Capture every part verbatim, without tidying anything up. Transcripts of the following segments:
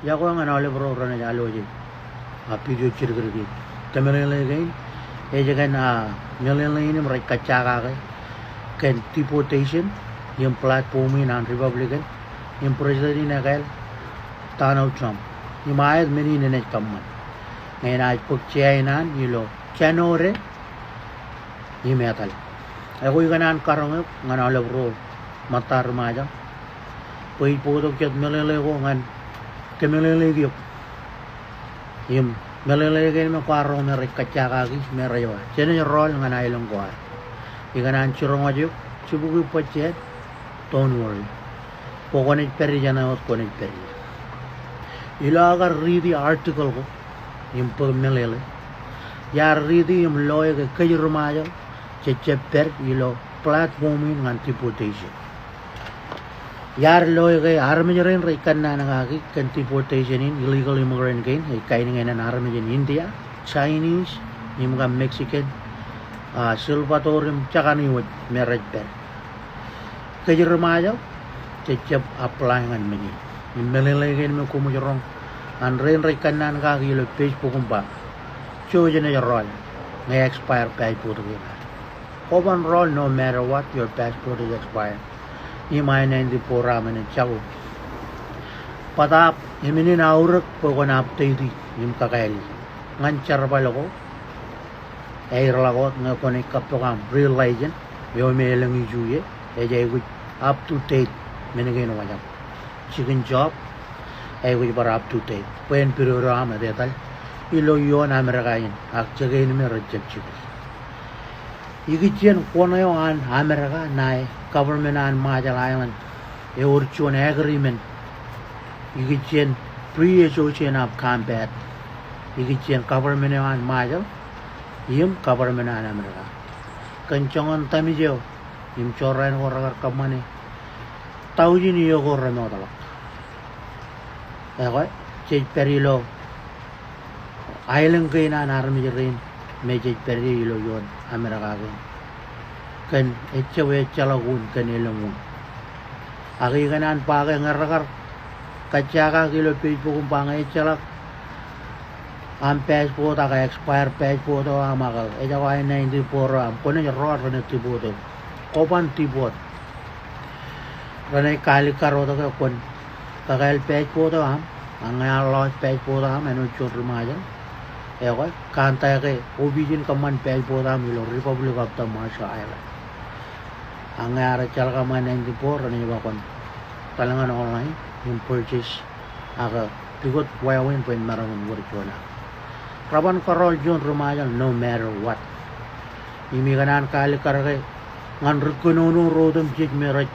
Iọkwe ñan aolep ro renaaj alwōj e, a, video jidikdik in. Kōmeḷeḷe kein ej kōn, a, meḷeḷe in im rej kajjekake kōn deportation im platform in an Republican im President in ekāāl Donald Trump. Im aet men in enaaj kōṃṃan ñe enaaj bōk jān an ilo January im etal. Ekwe ikōṇaan karoñ eok ñan aolep ro ṃōtta ri Ṃajeḷ bwe ij bōktok jet meḷeḷe ko ñan kōmeḷeḷeik eok im meḷeḷe kein me kwaar roñ me rej kajjekaki me rej ba jenaaj rọọl ñan aelōñ ko ad. Ikōṇaan jiroñ waj eok, jibukwi bōjjāān, don't worry. Bwe kwōnaaj pād ijeṇe wōt kwōnaaj pād ie. Ilo aō kar riiti article ko im bōk meḷeḷe, iar riiti im loe ke kōj ri Ṃajeḷ jej jab pād ilo platform in ñan deportation. Iar loe ke armej rein rej kōnnaan kaki kōn deportation in, illegal immigrant kein, ej kain ñan armej in India, Chinese, im kab Mexican, a, Salvador im jekane wōj me rej pād. Kōj ri Ṃajeḷ jej jab apply ñan men in. Im meḷeḷe kein me koṃij roñ an rein rej kōnnaan kaki ilo Facebook im ba, jouj jenaaj rọọl ñe expire passport kein ad. Kwōban rọọl no matter what, your passport is expired. Im I ninety-four aṃ enaaj jako. Bōtaab emenin aorōk bwe kwōn update e im kakāāle ñan jerbal ko. Āinwōt ḷọk wōt ñe kwōnaaj kab tok aṃ real license eo me elōñ issue ie, ej aikuj up to date men kein wōj aṃ. Jikin job, aikuj bar up to date bwe en pidodo aṃ etetal ilo ioon Amerika in, ak jekāāl me rej jab jikin. Ikijjien kwōn eo an Amerika ṇae government an Marshall Island ewōr juon agreement. Ikijjien pre-association of combat. Ikijjien government eo an Marshall im government an Amerika. Kōn joñan tōmij eo im jorrāān ko rekar kōṃṃane taujin iiō ko remootḷọk. Ekwe, jej pād ilo aelōñ kein an armej rein me jej pād ie ilo ioon Amerika kein. Kōn ejjab ejjeḷọk un kōn elōñ un. Ak ikōṇaan ba ke ñe rekar kajjekaki ilo Facebook im ba ñe ejjeḷọk aṃ passport ak expire passport eo aṃ ak ejako I ninety-four eo aṃ, kwōnaaj rọọl renaaj deport eok. Kwōban deport. Renaaj kaalikkar wōt ke kwōn kakāāl passport eo aṃ, ak ñe ear lost passport eo aṃ āinwōt juon ri Ṃajeḷ, ekwe, contact e opiij in kōṃṃan passport eo aṃ ilo Republic of the Marshall Island. Ak ñe ear ejjeḷọk aṃ I ninety-four, renaaj ba kwōn tal ñan online im purchase ak pukot wāween bwe en maroñ in wōr juon aō. Reban kōrọọl juon ri Ṃajeḷ no matter what. Im ikōṇaan kaalikkar ke ñan ri kōnono ro otemjej me rej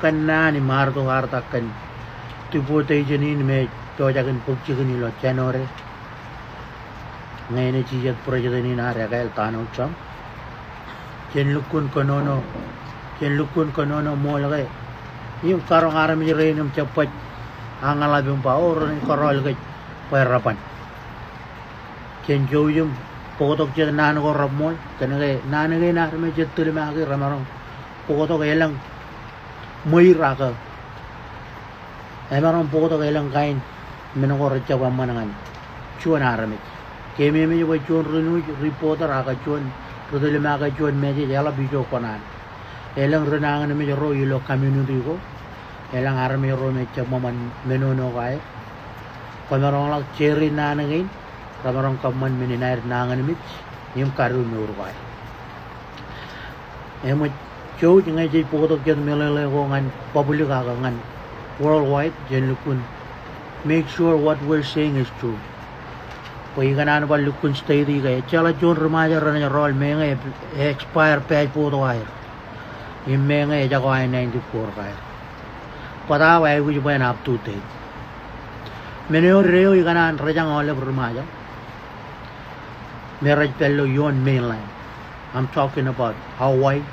kōnnaan im artok artak kōn deportation in me ej pojak in bōk jikin ilo January ñe enaaj jijet president in ad ekāāl Donald Trump. Jen lukkuun kōnono, jen lukkuun kōnono ṃool ke im karoñ armej rein im jab baj añḷap im ba, o, renaaj kōrọọl kōj bwe reban. Jen jouj im bōktok jet naan ko reṃool, kōnke naan kein ad me jej tilmaki remaroñ bōktok elōñ ṃweier ak emaroñ bōktok elōñ kain men ko rejjab eṃṃan ñan juon armej. Keememej bwe juon ri news reporter ak juon ri tilmaki juon message eḷap ijo kōṇaan. Elōñ ri nañinmej ro ilo community ko, elōñ armej ro me jab ṃōṃan menono ko aer. Kwōmaroñḷọk share naan kein, remaroñ kōṃṃan men in aer nañinmej im kadiwōj mour ko aer. Eṃōj, jouj ñe jej bōktok jet meḷeḷe ko ñan public ak ñan worldwide, jen lukkuun make sure what we're saying is true. Bwe ikōṇaan bar lukkuun state e ke ejjeḷọk juon ri Ṃajeḷ renaaj rọọl meñe expire passport ko aer im meñe ejako I ninety-four ko aer. Bōtaab aikuj bwe en up to date. Men eo deo ikōṇaan rōjañ aolep ri Ṃajeḷ me rej pād ilo ioon mainland. I'm talking about Hawaii.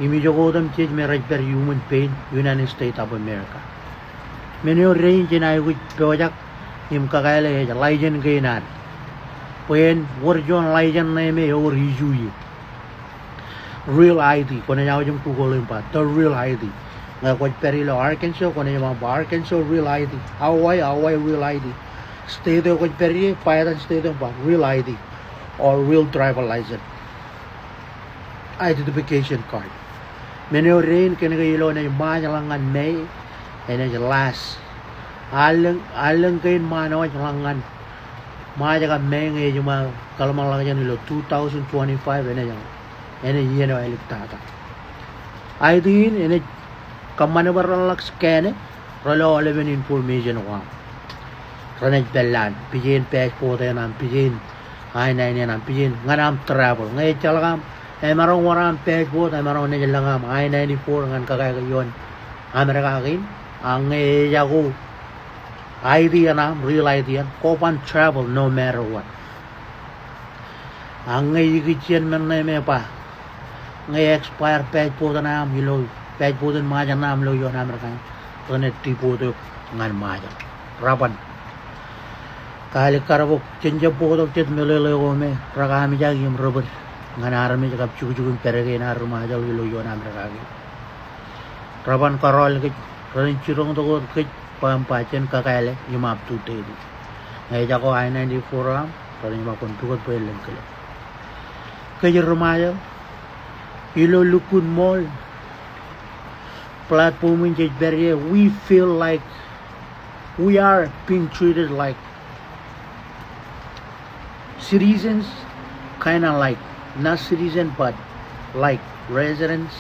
Im ijoko otemjej me rej pād iuṃwin pein United States of America. Men eo dein jen aikuj pojak im kakāāle ej license kein ad. Bwe en wōr juon license ṇe me ewōr issue ie. Real I D, kwōnaaj aujim Google im ba, the real I D. Ñe kwōj pād ilo Arkansas, kwōnaaj ba Arkansas Real I D. Hawaii, Hawaii Real I D. State eo kwōj pād ie, bwe etan state eo, ba Real I D or Real Driver License, identification card. Men eo dein kōnke ilo enaaj Ṃajeḷ ñan May, enaaj last. Allōñ, allōñ kein ṃaan wōj ḷọk ñan Ṃajeḷ kab May ñe ejiṃwe kōḷmānḷọkjeṇ ilo two thousand twenty-five, enaaj, enaaj iien eo āliktata. I D in enaaj kōṃṃane bwe ren ḷak scan e, rej lo aolepen information ko aṃ. Renaaj pād lowaan, pija in passport eṇ aṃ, pija in I nine eṇ aṃ, pija in ñan aṃ travel. Ñe ejjeḷọk aṃ, emaroñ wōr aṃ passport, emaroñ naaj lōñ aṃ I ninety-four ñan kōkaake ioon Amerika kein. Ak ñe ejako I D eṇ aṃ, real I D eṇ, kwō ban travel no matter what. Ak ñe ikijjien men ṇe me ba ñe expire passport ṇe aṃ ilo, passport in Ṃajeḷ ṇe aṃ ilo ioon Amerika in, renaaj deport eok ñan Ṃajeḷ. Raban. Kaalikkar bok, jen jab bōktok jet meḷeḷe ko me rekaamijak im rebōd ñan armej kab jukjuk im pād kein ad ri Ṃajeḷ ilo ioon Amerika kein. Raban kōrọọl kōj, renaaj jiroñtok wōt kōj bwe aṃ ba jen kakāāle im up to date. Ñe ejako I ninety-four eo aṃ, renaaj ba kwōn pukot bwe en lōñ kile. Kōj ri Ṃajeḷ, ilo lukkuun ṃool, platform in jej pād ie, we feel like we are being treated like citizens, kinda like, not citizen, but like residents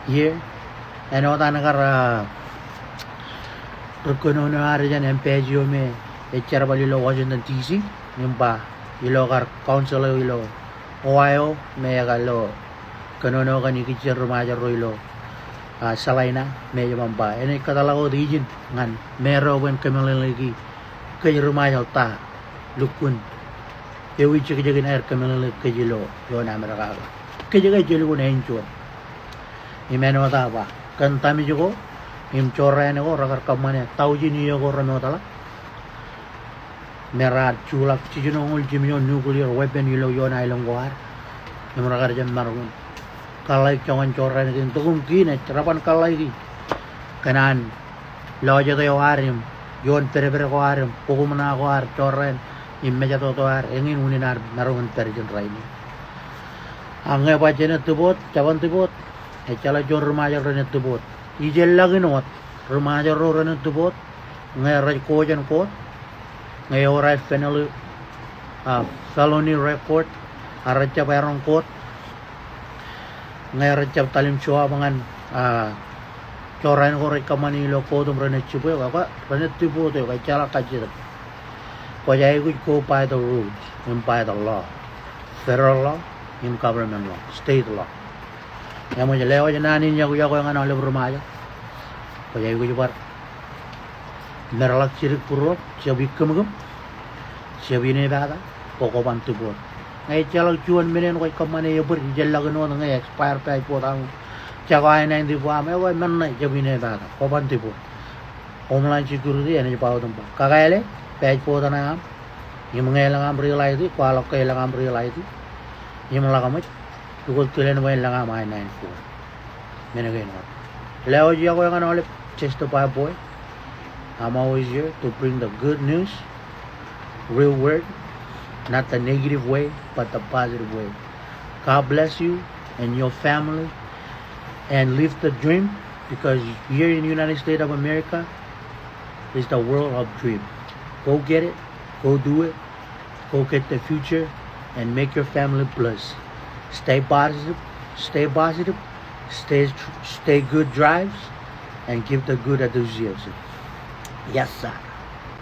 here. Āinwōt an kar, ah, ri kōnono ad jān embassy eo me ej jerbal ilo Washington D C, im ba ilo kar council eo ilo Ohio me ekar lo kōnono kōn ikijjien ri Ṃajeḷ ro ilo, ah, Salina, me ej ba, enaaj kōtḷọk wōt ijin ñan mayor eo bwe en kōmeḷeḷeiki kōj ri Ṃajeḷ ta lukkuun ewi jekjekin aer kōmeḷeḷeik kōj ilo ioon Amerika ke. Kōj ke jelukkuun enjoy. Im āinwōt aō ba, kōn damage ko im jorrāān ko rekar kōṃṃane taujin iiō ko remootḷọk. Me raar juḷọk jiljino ñoul jimjuon nuclear weapon ilo ioon aelōñ ko ad. Im rekar jab maroñ in kōḷḷāik joñan jorrāān kein. Tok im kiin ej rej ban kōḷḷāiki kōn an lọjet eo ad im ioon pedped ko ad im bukwōṃna ko ad, jorrāān im mejatoto ad, eñin unin ad maroñ in pād ijin rainin. Ak ñe ba jenaaj deport, jeban deport, ejjeḷọk juon ri Ṃajeḷ renaaj deport. Ijellọkin wōt ri Ṃajeḷ ro renaaj deport ñe rej ko jān court, ñe ewōr aer felony, ah, felony record, ak rej jab aeroñ court, ñe rej jab talim show up ñan, ah, jorrāān ko rej kōṃṃani ilo court im renaaj jibwe eok, ekwe renaaj deport eok, ejjeḷọk kajjitōk. Kwōj aikuj go by the rules im by the law, federal law im government law, state law. Eṃōj lewōj naan in yokwe, yokwe ñan aolep ri Ṃajeḷ. Kwōj aikuj bar meḷọkḷọk jidik būruōm, jab ikkūmkūm, jab inepata, bwe kwō ban deport. Ñe ejjeḷọk juon men eṇ kwōj kōṃṃane ebōd, ijellọkin wōt ñe expire passport aṃ, jako I ninety-four aṃ, ekwe men ṇe jab inepata, kwō ban deport. Homeland Security enaaj ba wōt im ba, kakāāle passport ṇe aṃ, im ñe elōñ aṃ real I D, kwaḷọk ke elōñ aṃ real I D, im ḷak ṃōj, pukot kilen bwe en lōñ aṃ I ninety-four. Men kein wōt. Lewōj yokwe ñan aolep, Justify Boy. I'm always here to bring the good news, real word, not the negative way, but the positive way. God bless you and your family, and live the dream, because here in the United States of America is the world of dream. Go get it, go do it, go get the future, and make your family blessed. Stay positive, stay positive, stay, stay good drives, and give the good enthusiasm. Yes, sir.